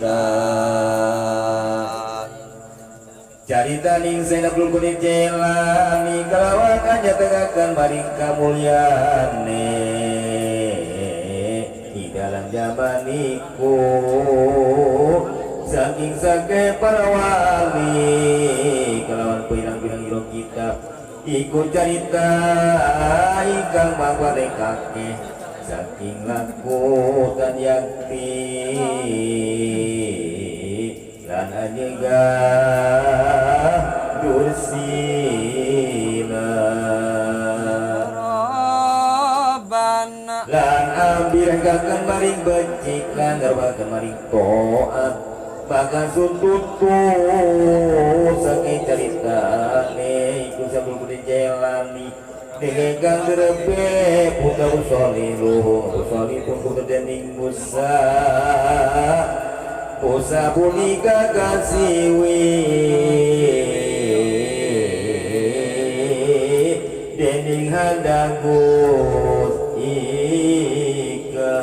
carita. Carita ning Sayyid Abdul Qadir Jailani kalawan aja tegakan maring kamulyane di dalam zaman iku saking sake para wali kalawan pirang-pirang iro kitab iku carita ingkang mangwarekake saking laku tan yakti lan anyegah dursila Rabbana lan ambirenggaken maring becik lan ngarwaken maring taat maka sun tutu saking caritane iku Sabul Qadir Jailani dengan kang derebe putra Usoli luhung Usoli pun putra dening Musa Musa punika kasiwi dening handagus ika Ya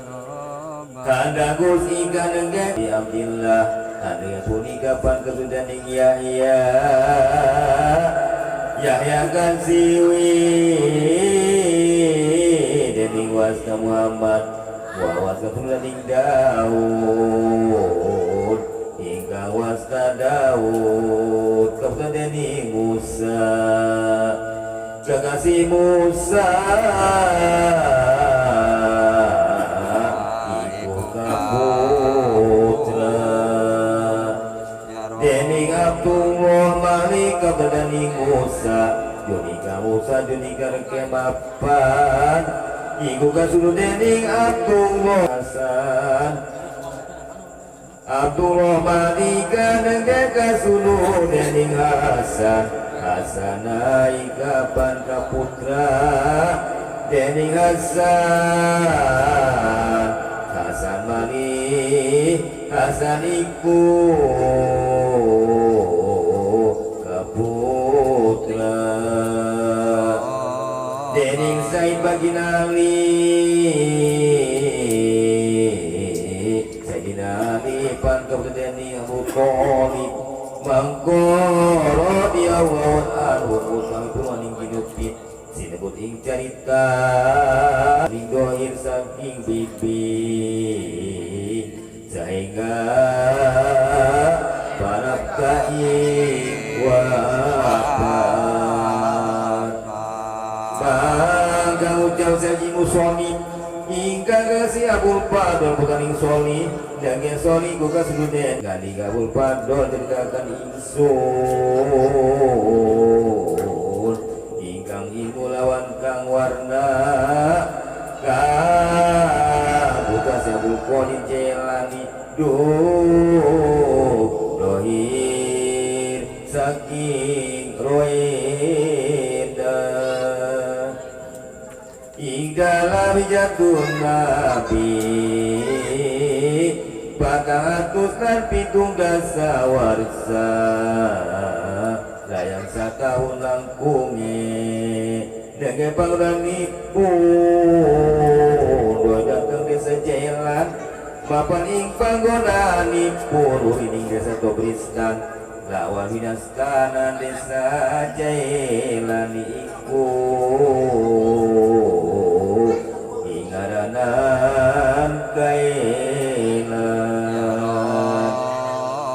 Rabbana handagus ika nengge di Abdillah handagus punika pan kesudaning Yahya Yahya kasiwi dening wasta Muhammad wa wasta dening Daud hingga wasta Daud keputra dening Musa kekasih Musa iku kaputra Ya dening Abdullah Malik dening Musa Junika Musa Junika reke mapan iku kasulu dening Abdullah Hasan Abdullah Malika nengge kasulu dening Hasan Hasan kapan kaputra dening Hasan Hasan Mali Hasan iku kaputra dening Said Bagina Ali Sayyidina Ali pan kaputra dening Abu Thalib mangko radhiyallahu anhu utami pun ginupit sinebut ing carita ing dohir saking bibi sehingga para ing wafat bangga ucap saji musoni ingkang kasih Abul Fadl putaning soli dan soli ku kasududen gani Abul Fadl ceritakan ingsun ingkang ilmu lawan kang warna kang putra si Abdul Qadir Jailani duh dohir saking roeda ing dalam jatuh Nabi 407 dasawarsa layang satahun langkunge dengan pangranipun dua datang desa Jailan mapan ing panggonanipun urining desa Tobristan lawan winastanan desa Jailani iku ing ngaranan Kailan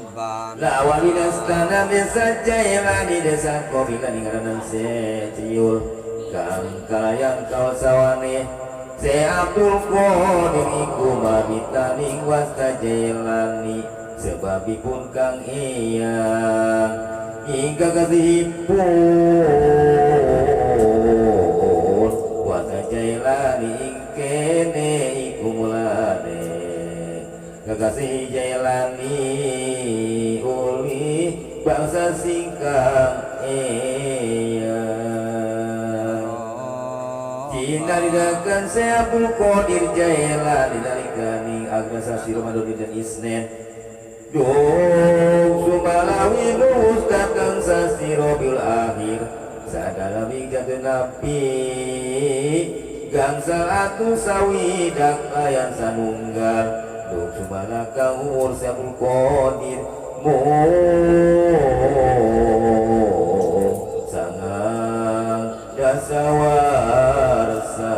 Rabbana lawan winastanan desa Jailani desa Kobilan ing ngaranan Seciul kang kalayang kawasawane Se Abdul Qadir iku mabitaning wasta Jailani sebabipun kang eyang hingga kasihipun wasta Jailani ing kene iku mulane kekasih Jailani uli bangsa singkang eyang Dinaridakan saya Abdul Qadir Jailani nalikani agrasasi Ramadan dan Isnin Dung sumalawi lus datang sasi Robiul Akhir sadalami jatuh Nabi gangsal atus sawidak ayan sanunggal Luk sumala kang umur si Abdul Qadir mung sangang dasawarsa.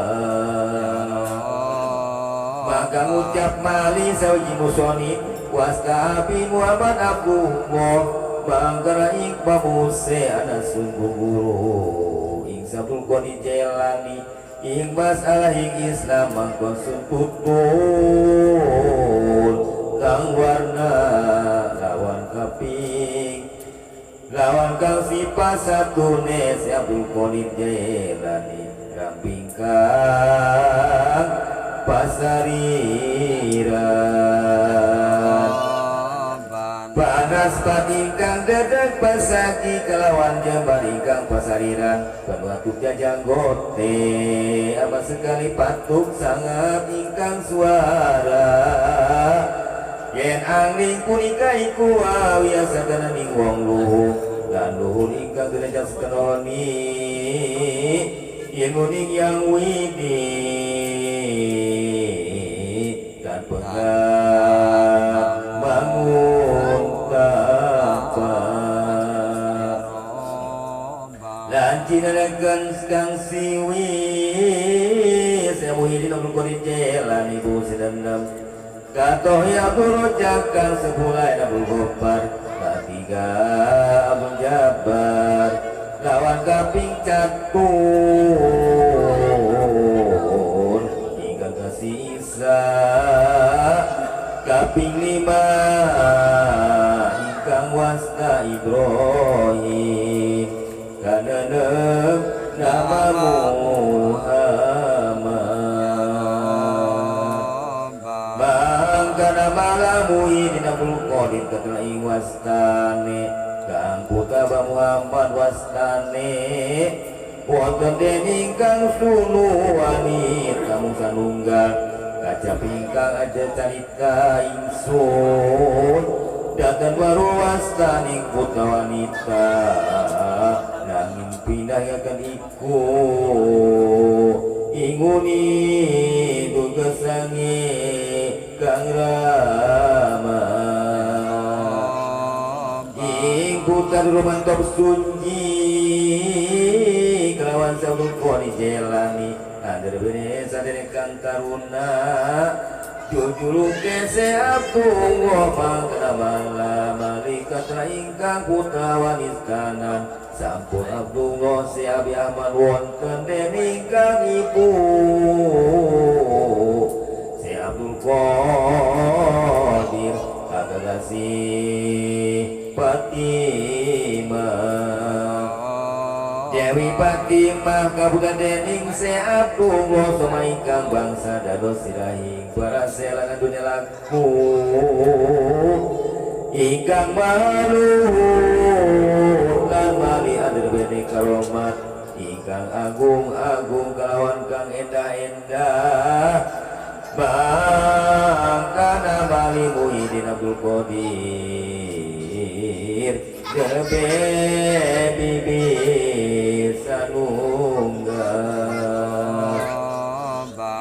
Maka ngucap mali sawiji musoni wasta abi Muhammad Abdullah bangkara ing pamuse ana sungguh guru ing Abdul Qadir Jailani ing masalah ing Islam mangko sun tutul kang warna lawan kaping lawan kang sifat satune si Abdul Qadir Jailani ramping kang pasariran. Panas ingkang dedeg pasaki kelawan jembar ingkang pasariran panuatup jajanggote apa sekali patuk sangat ingkang suara yen angling punika iku wiasa ning wong luhur lan luhur ingkang derajat sekenoni yen muning yang widi dan pegat bangun tapa lan cinelegan kang siwi saya Muhyiddin Abdul Qadir Jailani ibu sedendam katoh ya Abdul Rojak kang sepulai Abdul Gopar ketiga Abdul Jabbar lawan kaping catur ingkang kasih Isa kaping lima ingkang wasta Ibrahim kanenem nama Muhammad. Mangkana malamu Muhyiddin Abdul Qadir katela ing wastane kang putra Muhammad wastane wonten dening kang suluwani kamu sanunggal kaca ingkang aja carita ingsun dakan baru wastaning putra wanita nanging pindahaken iku inguni tugesange kang rama ing putra rumantop sunyi kelawan Abdul Qadir Jailani andere bene sadere kang taruna jujur kese Abdullah mangkana mala malaikat ingkang putra wanistanan sampun Abdullah si Abi Ahmad wonten dening kang ibu si Abdul Qadir kagasi Fatimah Dewi Fatimah kabugan dening se Abdullah soma ingkang bangsa dados sirahing para selangan dunya laku ingkang maluhur lan mali adir bene karomat ingkang agung-agung kalawan kang endah-endah bangkana mali Muhyiddin Abdul Qadir debe bibir sanunggal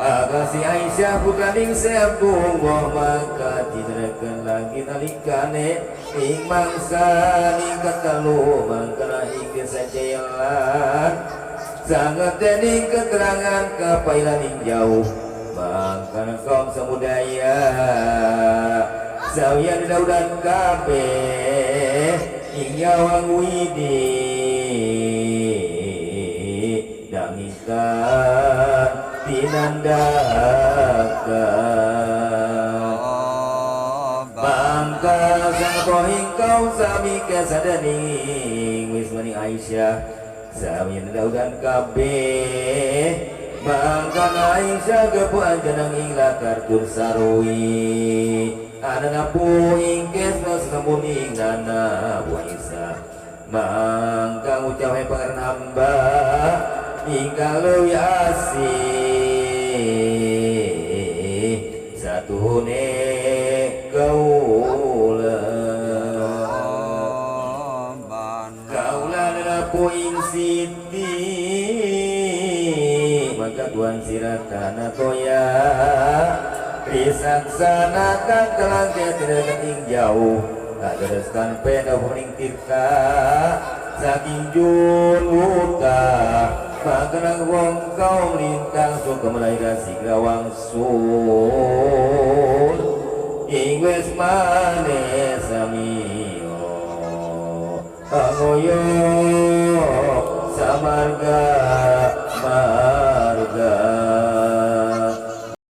Agasi Aisyah putraning se Abdullah maka tinrekan lagi nalikane ing mangsa ning katelu mangkana ing desa jalan sangat dening keterangan kapailaning jauh mangkana kaum samudaya sawiyan daudan kabeh ing yawang widi dangikan tinandakan mangka sang kau sami kesadaning wismani Aisyah sami daudan kabeh mangka Aisyah gepu anjeneng ing latar tur sarwi anana ing kesna samuning nana Bu Aisyah mangka ngucap pangeran hamba ingkang leuwih asih satuhune kaula kaula nanapu ing siti maka tuan siratana toya Disaksanakan telangke tidak ing jauh tak teruskan pena pening tirta saking jun wuta makanang wong kaum lintang suka melahirkan sigra wangsul ing wis mane samiyo angoyo samarga.